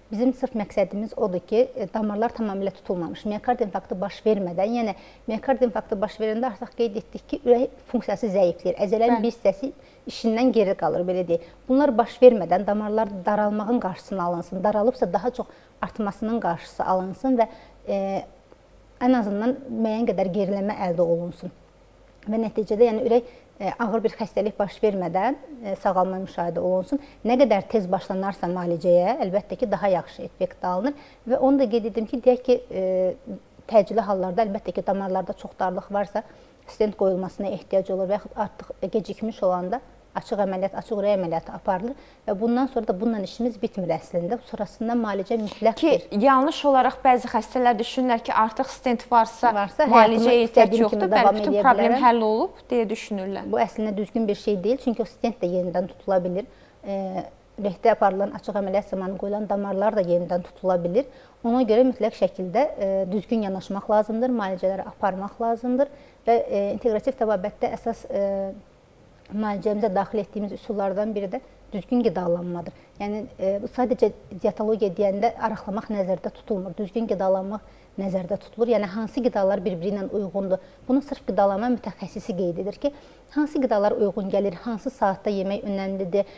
Bizim sırf məqsədimiz odur ki, damarlar tamamilə tutulmamış, miokard infarktı baş vermədən, yəni miokard infarktı baş verəndə artıq qeyd etdik ki, ürək funksiyası zəifləyir. Əzələnin bir hissəsi işindən geri qalır, belə deyək. Bunlar baş vermədən damarlar daralmağın qarşısını alınsın, daralıbsa daha çox artmasının qarşısı alınsın və ən azından müəyyən qədər geriləmə əldə olunsun. Və nəticədə, yəni ürək ağır bir xəstəlik baş vermədən sağalma müşahidə olunsun. Nə qədər tez başlanarsa müalicəyə, əlbəttə ki, daha yaxşı effekt alınır. Və onu da qeyd edim ki, deyək ki, təcili hallarda əlbəttə ki, damarlarda çox darlıq varsa, stent qoyulmasına ehtiyac olur və yaxud artıq gecikmiş olanda açıq əməliyyat, açıq ürək əməliyyatı aparılır və bundan sonra da bununla işimiz bitmir əslində. Sonrasında müalicə mütləqdir. Ki, yanlış olaraq bəzi xəstələr düşünürlər ki, artıq stent varsa, müalicəyə ehtiyac yoxdur, bəli, bütün problem həll olub deyə düşünürlər. Bu əslində düzgün bir şey deyil, çünki o stent də yenidən tutula bilir. Ürəkdə aparılan açıq əməliyyat zamanı qoyulan damarlar da yenidən tutula bilir. Ona görə mütləq şəkildə düzgün yanaşmaq lazımdır, müalicələri aparmaq lazımdır və inteqrativ təbabətdə əsas müalicəmizə daxil etdiyimiz üsullardan biri də düzgün qidalanmadır. Yəni bu sadəcə dietologiya deyəndə arıqlamaq nəzərdə tutulmur. Düzgün qidalanmaq nəzərdə tutulur. Yəni hansı qidalar bir-biri ilə uyğundur? Bunu sırf qidalanma mütəxəssisi qeyd edir ki, hansı qidalar uyğun gəlir, hansı saatda yemək önəmlidir.